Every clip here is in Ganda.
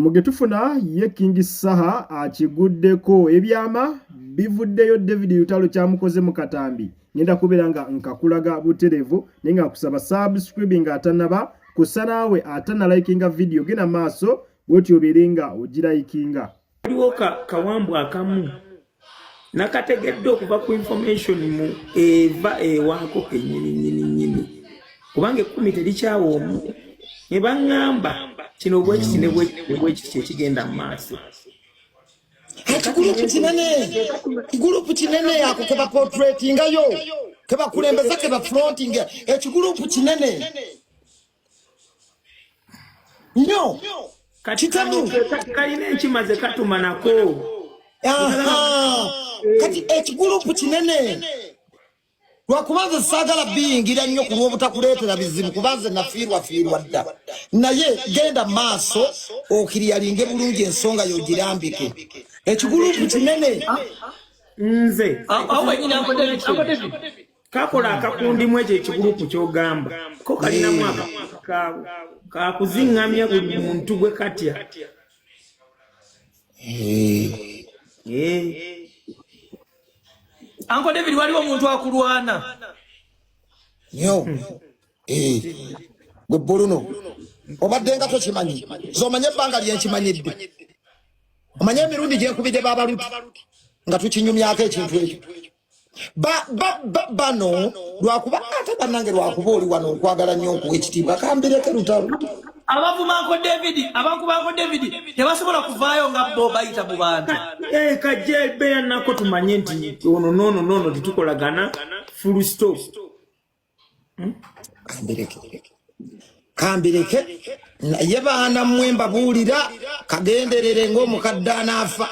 Mu getufuna ye King Saha akiguddeko ebyama bivuddeyo. David Lutalo kyamukoze mu katambi ngenda kubeera nga nkakulaga butereevu, naye nga nkusaba subscribing atanaba kussa, naawe atanalikinga video genda maaso bwoti obeere nga ogilikinga. Waliwo kawambu akamu nakategedde okuva ku information mu eva ewaako kenyini nyini nyini, kubanga ekkumi terikyawa omu, ne baŋŋamba kino bwekiti ne bwekiti ne bwekiti kyekigenda mu maaso. Ekigulupu kinene, kigulupu kinene ako keba portraitingayo, kebakulembeza, keba fronting. Ekigulupu kinene nnyo. Kati Kitemu. kano kalina enkima ze katuma nako. Aha. Kati ekigulupu kinene, lwakuba nze saagala biyingira nnyo ku lw'obutakuleetera bizibu, kuba nze nafiirwa fiirwa dda. Naye genda maaso okiriyalinge bulungi ensonga yogirambike. Ekigulupu kinene. Nze Awo wenyini, Uncle David, Uncle David. Kakola akakundimu ekyo ekigulupu kyogamba ko kalinamu akakundi kakuziŋŋamya buli muntu gwe katya. Eh. Uncle David, waliwo omuntu akulwana. Nyo. Eh. Gwe Buluno obadde nga tokimanyi, zomanye ebbanga lyenkimanyidde, omanye emirundi gyenkubidde babaluti nga tukinyumyako ekintu ekyo. Bano lwakuba ate bannange, lwakuba oli wano, nkwagala nnyo, nkuwa ekitiibwa, kambireke Lutalo. Abavuma Uncle David, abakuba Uncle David tebasobola kuvaayo nga bo bayita mu bantu. Eh, kajja ebeera nako tumanye nti ono noono noono tetukolagana, full stop. Kambireke, kambireke. Naye baana mmwe mbabuulira, kagenderere ng'omukadde anaafa.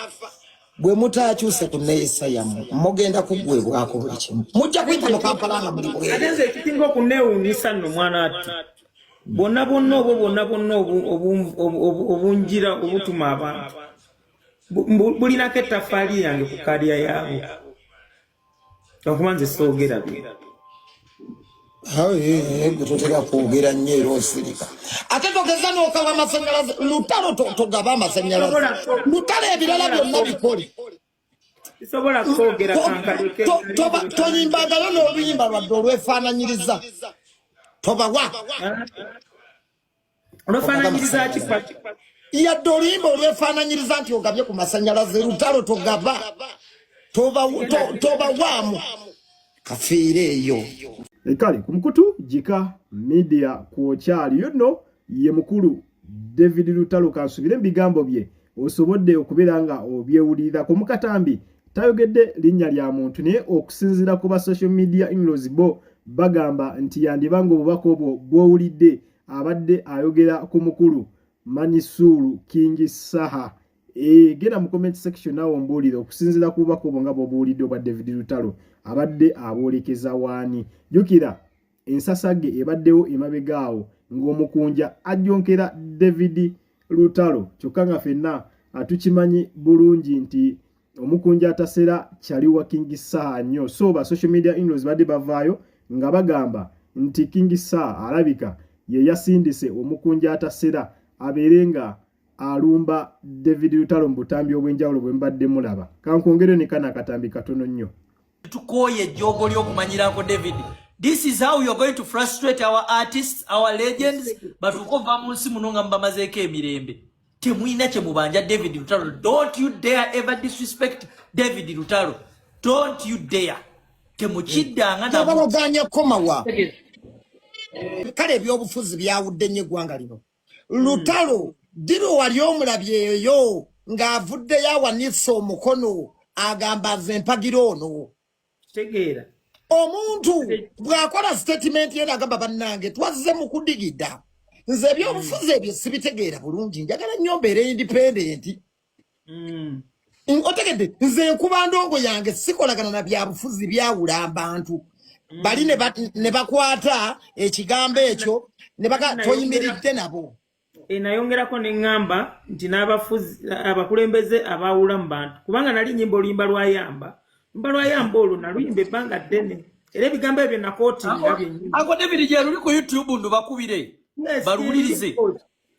Bwe mutaakyuse ku neeyisa yammwe, mugenda kuggwebwako buli kimu. Mujja kuyita mu Kampala nga muli Ate bweru. nze ekisinga okuneewuunyisa nno, mwana atti, bonna bonna obwo bonna bonna obunjira obutuma abantu bulinako ettafaali yange ku career yaabwe, okuba nze soogera bino. Gwe totera kwogera nnyo era osirika. Ate togeza n'okaba amasanyalaze, Lutalo. Togaba amasanyalaze, Lutalo. Ebirala byonna bikole. Sisobola kwogera, kankaleke. Toyimbagayo n'oluyimba lwadde olwefaananyiriza, tobawa. Olwefaananyiriza ki? Yadde oluyimba olwefaananyiriza nti ogabye ku masanyalaze, Lutalo, togaba. Tobawaamu kafiire eyo. Kale ku mukutu Gika Media kwokyali yo nno ye mukulu David Lutalo. Kansubire mu bigambo bye osobodde okubeera nga obyewulirirako. Mu katambi tayogedde linnya lya muntu, naye okusinziira ku ba social media inlaws bo bagamba nti yandibanga obubaka obwo bw'owulidde abadde ayogera ku mukulu Manisuulu King Saha. Genda mu comment section naawe ombuulire okusinziira ku bubaka obwo nga bw'obuwulidde obwa David Lutalo, abadde aboolekeza waani? Jjukira ensasagge ebaddewo emabega awo ng'omukunja ajjonkera David Lutalo, kyokka nga ffenna tukimanyi bulungi nti omukunja atasera kyali wa King Saha nnyo. So ba social media inlaws badde bavaayo nga bagamba nti King Saha alabika ye yasindise omukunja atasera abeere nga alumba David Lutalo mu butambi obw'enjawulo bwe mbadde mulaba. Kankwongere ne kano akatambi katono nnyo. Tukooye ejjoogo ly'okumanyira Uncle David. This is how you're going to frustrate our artists, our legends. Batuuke ova mu nsi muno nga mubamazeeko emirembe. Temulina kye mubanja David Lutalo. Don't you dare ever disrespect David Lutalo. Don't you dare. Temukiddanga namu. Tabaloganya komawa. Kale ebyobufuzi byawudde nnyo eggwanga lino. Lutalo diro wali omulabye eyo ng'avuddeyo awanise omukono, agamba nze mpagira ono. Kitegeera. Omuntu bw'akola statement ye nagamba, bannange, twazze mu kudigida, nze ebyobufuzi ebyo sibitegeera bulungi, njagala nnyo mbeere independent. Otegedde? Nze nkuba ndongo yange, sikolagana na byabufuzi byawula abantu. Bali ne bakwata ekigambo ekyo ne baga toyimiridde nabo. E, nayongerako ne ŋŋamba nti n'abafuzi abakulembeze abaawula mu bantu, kubanga nali nyimba oluyimba lwayamba, oluyimba lwayamba olwo naluyimba ebbanga ddene, era ebigambo ebyo nakootinga byennyini. Uncle David, gye luli ku YouTube, ndubakubire Yes, baluwulirize.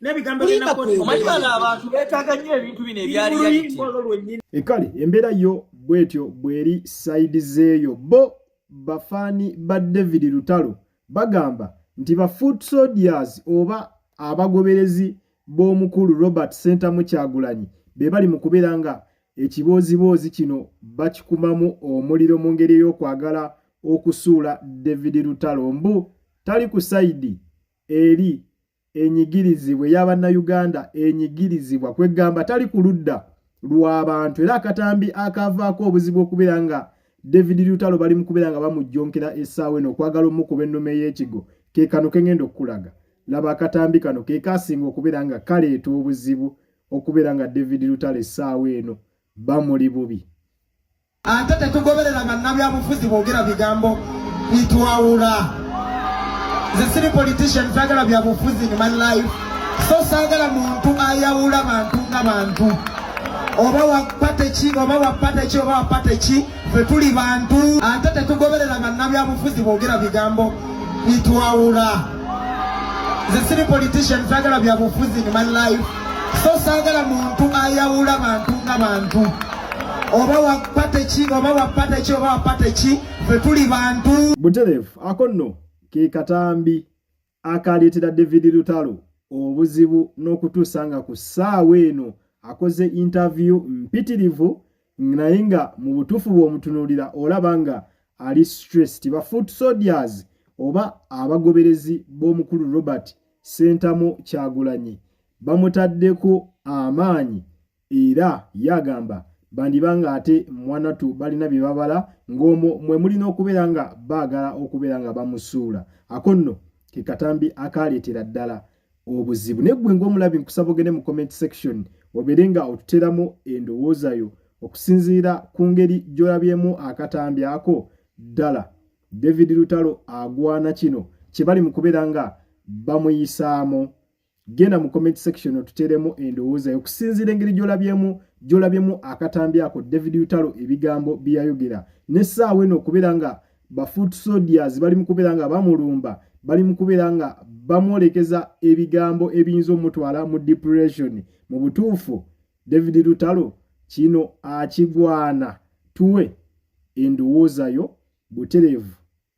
N'ebigambo Kulimba bye Omanyi kwegamba. bano abantu beetaaga nnyo ebintu bino ebya reality. Luyimba olwo lwennyini. Ekale embeera yo bwetyo bweri sayidi zeeyo. Bo bafaani ba David Lutalo bagamba nti ba foot soldiers oba abagoberezi b'omukulu Robert Ssentamu Kyagulanyi be bali mu kubeera nga ekibooziboozi kino bakikumamu omuliro mu ngeri ey'okwagala okusuula David Lutalo mbu tali ku sayidi eri enyigirizibwa eya Bannayuganda enyigirizibwa, kweggamba tali ku ludda lw'abantu. Era akatambi akaavaako obuzibu okubeera nga David Lutalo bali mu kubeera nga bamujjonkera essaawa eno okwagala omukuba ennume y'ekigo ke kano ke ngenda okukulaga. Laba akatambi kano ke kasinga okubeera nga kaleeta obuzibu okubeera nga David Lutalo essaawa eno bamuli bubi. Ate tetugoberera bannabyabufuzi boogera bigambo bitwawula. Nze siri politician, saagala byabufuzi in my life, so saagala muntu ayawula bantu nga bantu, oba wa party ki, oba wa party ki, oba wa party ki, ffe tuli bantu. Ate tetugoberera bannabyabufuzi boogera bigambo bitwawula. Nze siri politician, saagala byabufuzi in my life, so saagala muntu ayawula bantu nga bantu, oba wa party ki, oba wa party ki, oba wa party ki, ffe tuli bantu. Butereevu ako nno ke katambi akaleetera David Lutalo obuzibu n'okutuusa nga ku ssaawa eno akoze interview mpitirivu, naye nga mu butuufu bw'omutunuulira olaba nga ali stressed. Ba foot soldiers oba abagoberezi b'omukulu Robert Ssentamu Kyagulanyi bamutaddeko amaanyi, era yagamba bandiba nga ate mwanatu balina bye babala ng'omwo mwe mulina okubeera nga baagala okubeera nga bamusuula. Ako nno ke katambi akaleetera ddala obuzibu. Naye ggwe ng'omulabi nkusaba ogende mu comment section obeere nga otuteeramu endowooza yo okusinziira ku ngeri gy'olabyemu akatambi ako. Ddala David Lutalo agwana kino kye bali mu kubeera nga bamuyisaamu? Genda mu comment section otuteeremu endowooza yo okusinziira engeri gy'olabyemu akatambi ako, David Lutalo ebigambo bye yayogera n'essaawa eno okubeera nga ba foot soldiers bali mu kubeera nga bamulumba, bali mu kubeera nga bamwolekeza ebigambo ebiyinza omutwala mu depression. Mu butuufu David Lutalo kino akigwana? Tuwe endowooza yo butereevu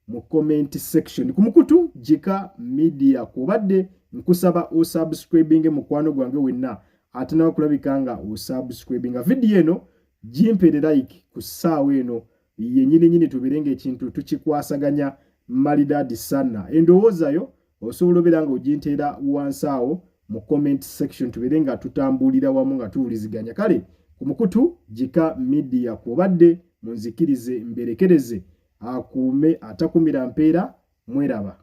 mu comment section ku mukutu Gika Media. Kubadde nkusaba osubscribinge, mukwano gwange wenna ate nawe kulabika nga osubscribinga. Vidiyo eno gimpere like ku ssaawa eno yennyini nyini, tubeere ng'ekintu tukikwasaganya malidadi sana. Endowooza yo osobola obeera nga oginteera wansi awo mu comment section, tubeere nga tutambulira wamu nga tuwuliziganya. Kale ku mukutu Gika Media kwobadde, munzikirize mberekereze. Akuume atakumira mpeera, mweraba.